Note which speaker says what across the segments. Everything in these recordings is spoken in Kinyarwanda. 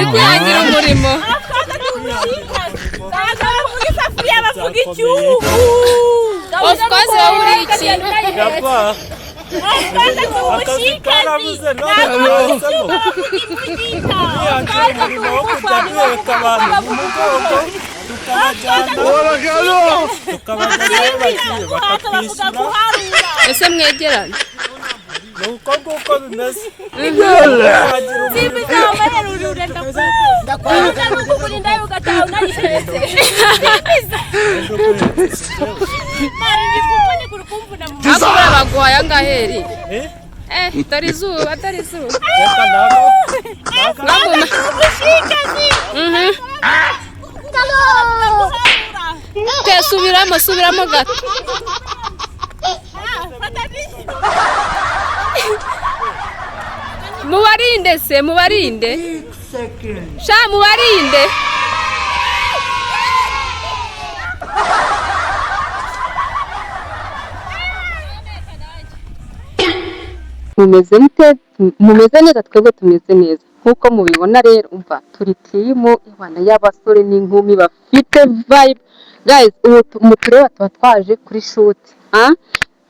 Speaker 1: Uri kwihangira umurimo.
Speaker 2: Ntabwo bavuga isafuriya, bavuga icyungu.
Speaker 1: Of course, wowe uri iki?
Speaker 3: Gakwa. Akazi karabuze, none twahisemo kwihangira umurimo wo kujya duheka abantu mu mugongo, tukabajyana, tukabageza aho bagiye, bakatwishyura.
Speaker 1: Ese mwegerane?
Speaker 3: Ni uko nguko bimeze. Kwihangira umurimo.
Speaker 2: Ndakuza kugura indaya ugataha unayihetse. Mari ndi kuvunika, uri kumvuna mu
Speaker 1: Ariko buriya baguhaye angaheri?
Speaker 3: Eh?
Speaker 1: Eh, dore izuba, dore izuba.
Speaker 3: Reka ntabwo.
Speaker 1: Mwaguma. Te subiramo, subiramo gato.
Speaker 2: Fata n'iki.
Speaker 1: Mubarinde se, mubarinde sha, mubarinde. Mumeze mute? Mumeze neza? Twebwe tumeze neza nk'uko mubibona. Rero umva, turi team ibana y'abasore n'inkumi bafite vibe. Guys, ubu mutureba tuba twaje kuri shoot. Ah,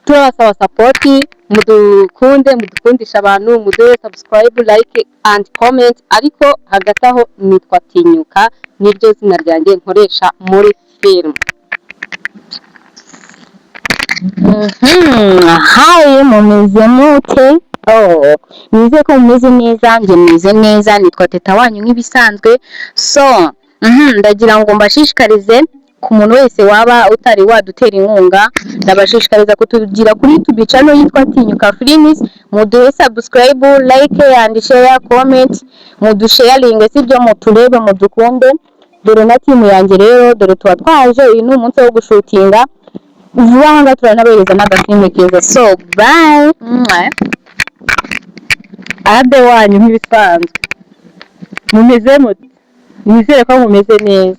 Speaker 1: turabasaba support, mudukunde, mudukundisha abantu, muduhe subscribe, like and comment. Ariko hagati aho nitwa Tinyuka, niryo zina ryanjye nkoresha muri film.
Speaker 4: Hi, mumeze mute? Oh, nizeye ko mumeze neza, njye meze neza, nitwa Teta wanyu nk'ibisanzwe. So, ndagira ngo mbashishikarize, ku muntu wese waba utari wadutera inkunga, ndabashishikariza kutugira kuri YouTube channel yitwa Tinyuka Films, muduhe subscribe, like and share, comment, mudusharinge, sibyo? Muturebe, mudukunde. Dore na team yanjye rero, dore tuba twaje, uyu ni umunsi wo gushootinga. Vuba aha ngaha turanabereza n'agafilime keza. So bye. Mwah.
Speaker 5: Ade wanyu nk'ibisanzwe, mumeze mute? Nizere ko mumeze neza.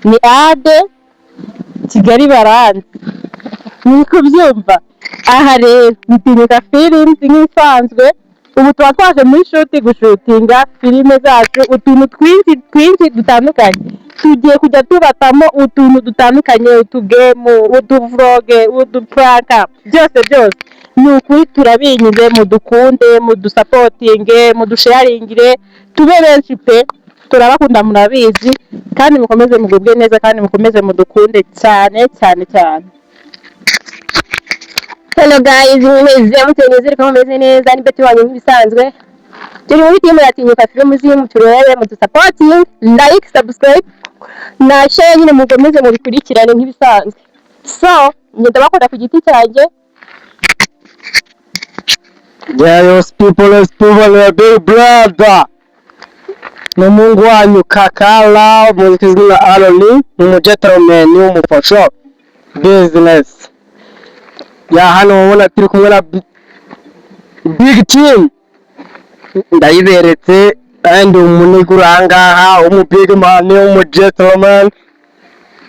Speaker 5: Ni Ade Kigali, baranzi, muri kubyumva. Aha rero ni Tinyuka Films nk'ibisanzwe. Ubu tuba twaje muri shoot gushootinga filime zacu, utuntu twinshi twinshi dutandukanye. Tugiye kujya tubatamo utuntu dutandukanye, utugame, utuvlog, uduprank, byose byose. Ni ukuri turabinyize, mudukunde, mudusupportinge, mudusharingire, tube benshi pe. Turabakunda, murabizi, kandi mukomeze mugubwe neza, kandi mukomeze mudukunde cyane cyane cyane.
Speaker 4: Hello guys, mumeze mute? Nizere ko mumeze neza. Ni Betty wanyu nk'ibisanzwe. Turi muri team ya Tinyuka Films, muturebe, mudusupporting, like, subscribe na share nyine, mukomeze mubikurikirane nk'ibisanzwe. So, njye ndabakunda ku giti cyanjye.
Speaker 6: Yes, people, yes, people, your big brother. Ni umuhungu wanyu Kakala, muzi ku izina Aroni, ni umugentleman w'umufasha business. Ya, hano mubona turi kumwe na big team. Ndayiberetse, and umuniga uri ahangaha, umu big man, umu gentleman,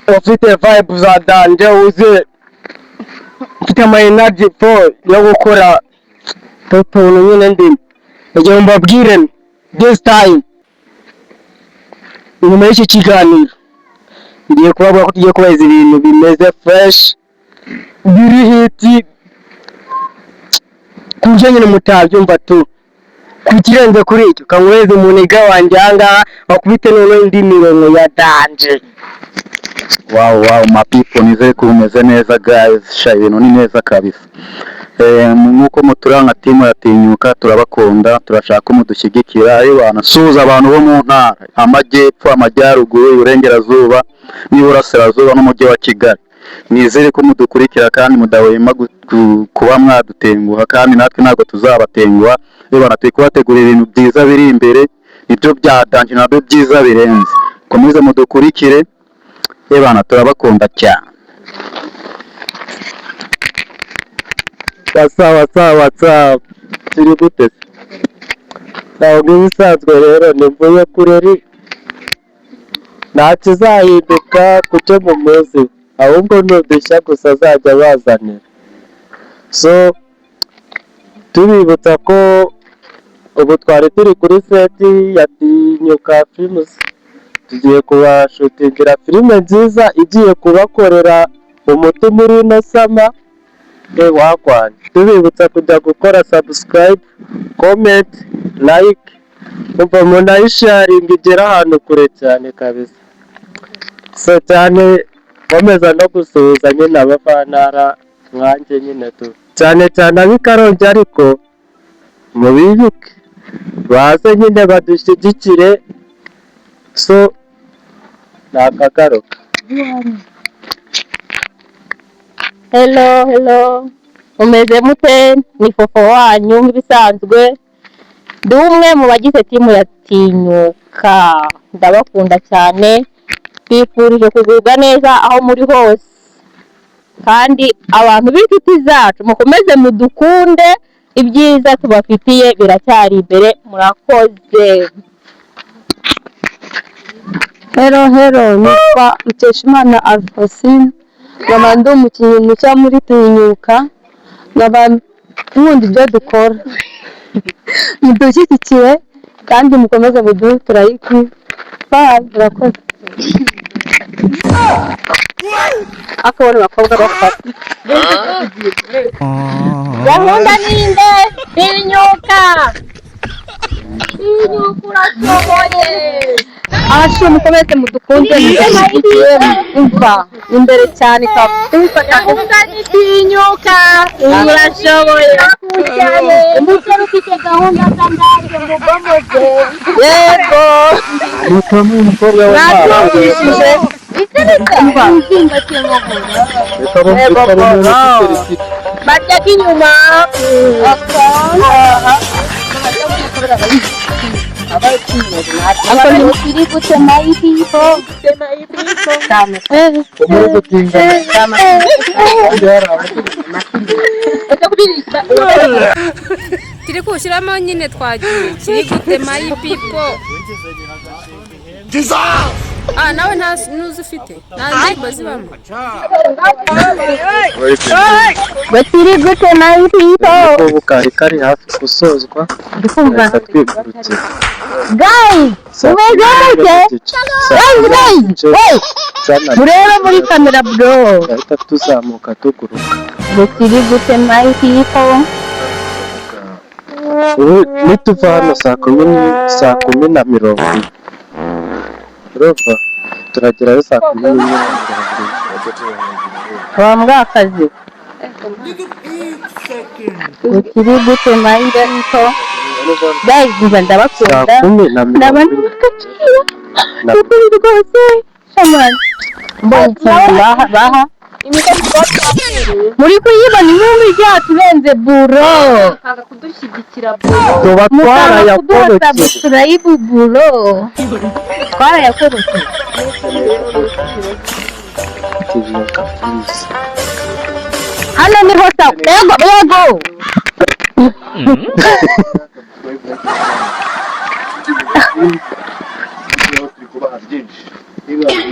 Speaker 6: ufite vibe za danger, uzi ufite ama energy for yo gukora utuntu nyine ndimo. Ndagira ngo mbabwire, this time, nyuma y'iki kiganiro, ngiye kubabwira ko tugiye kubahiza ibintu bimeze fresh, biri hit, ku buryo nyine mutabyumva tu. Ku kirenze kuri icyo, kanyweze umuniga wanjye ahangaha bakubite noneho indi mirongo ya danger.
Speaker 7: Wow, my people, nizere ko mumeze neza guys. Sha, ibintu ni neza kabisa. Nk'uko mutura nka team ya Tinyuka, turabakunda, turashaka ko mudushyigikira. Ariko suhuza abantu bo mu ntara, amajyepfo, amajyaruguru, iburengerazuba n'iburasirazuba n'umujyi wa Kigali. Nizere ko mudukurikira kandi mudahwema kuba mwadutenguha, kandi natwe ntabwo tuzabatenguha. Reba, turi kubategurira ibintu byiza biri imbere, nibyo bya danger, nabyo byiza birenze. Komeze mudukurikire. Ebana, turabakunda cyane.
Speaker 6: What's up, what's up, what's up? Turi gute se? Ntabwo ibisanzwe rero ni mvuye kureri, nta kizahinduka ku cyo mumuzi, ahubwo ni udushya gusa azajya abazanira. So tubibutsa ko Ubu twari turi kuri set ya Tinyuka Films, tugiye kubashutingira filime nziza igiye kubakorera umuti muri ino summer wakwanya. Tubibutsa kujya gukora subscribe, comment, like, umva munayisharinga igera ahantu kure cyane kabisa. So cyane nkomeza no gusuhuza nyine abavantara nkanjye nyine tu, cyane cyane ab'i Karongi, ariko mubibuke baze nyine badushyigikire. So ni akagaruka.
Speaker 5: Hello, hello, mumeze mute? Ni Fofo wanyu nk'ibisanzwe, ndi umwe mu bagize team ya Tinyuka. Ndabakunda cyane, twifurije kugubwa neza aho muri hose, kandi abantu b'inshuti zacu mukomeze mudukunde, ibyiza tubafitiye biracyari imbere. Murakoze.
Speaker 1: Hello, hello, nitwa Mukeshimana Alphonsine, nkaba ndi umukinnyi mushya muri Tinyuka, nkaba nkunda ibyo dukora. Mudushyigikire kandi mukomeze muduhe uturayiki. Bye, murakoze. Akabona abakobwa bafata.
Speaker 5: Gahunda ninde? Tinyuka, Tinyuka, urashoboye.
Speaker 1: Abashu mukomeze mudukunde, mudushyigikire, umva imbere cyane kabisa.
Speaker 5: Gahunda ni Tinyuka, urashoboye cyane. Umusore ufite gahunda z'andage mugomoze.
Speaker 1: Yego.
Speaker 7: Reka umukobwa we.
Speaker 1: Mwatwumvishije. Umva.
Speaker 7: Reka umuntu ufite risiki.
Speaker 5: Barya k'inyuma. Turi gutema ibiho.
Speaker 7: Muri gutinda.
Speaker 2: Turi kuwushyiramo nyine, twagiye kiri gutema y'ipipo. Ah, nawe nta nuzi ufite, nta ndirimbo zibamo.
Speaker 4: Bakiri gutema ibiho.
Speaker 6: Ubu kari kari hafi gusozwa,
Speaker 4: Ndikumva.
Speaker 7: Reka twigurukire.
Speaker 4: Guys, mumeze mute? Guys, guys, wait, murebe muri kamera bro.
Speaker 6: Turahita tuzamuka tuguruka.
Speaker 4: Bakiri gutema ibiho.
Speaker 6: Ubu nituva hano 10:40, urumva turagerayo 11:40.
Speaker 5: Wa mbwakazi.
Speaker 4: Bakiri gutema ibiho. Guys, umva
Speaker 6: Saa
Speaker 4: ndabakunda.
Speaker 6: kumi na mirongo
Speaker 4: Ndabona
Speaker 6: ine
Speaker 4: agaciro.
Speaker 6: na
Speaker 4: Ukuri rwose. Shamani. Mbonye ikintu baha baha. Muri kuyibona inkumbi byaturenze buro.
Speaker 1: Mukanga kudushyigikira bro.
Speaker 6: Tuba
Speaker 4: Mukanga kuduha
Speaker 6: twarayakorokeye.
Speaker 4: Subscribe buro. Twarayakorokeye.
Speaker 6: Tinyuka Films.
Speaker 4: Hano niho sawa. Yego, yego.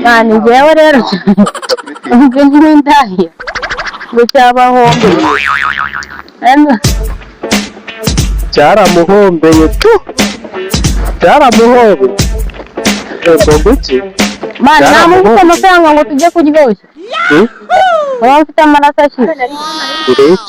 Speaker 4: Mani njyewe rero ubwo nk'indaya ngo cyabahombe. Hano
Speaker 6: Cyaramuhombeye tu, cyaramuhombeye. Ego guki.
Speaker 4: Mani nta muntu ufite amafaranga ngo tujye kuryoshya.
Speaker 6: Hmm?
Speaker 4: Waba ufite amaraso ashyushye.
Speaker 6: Great.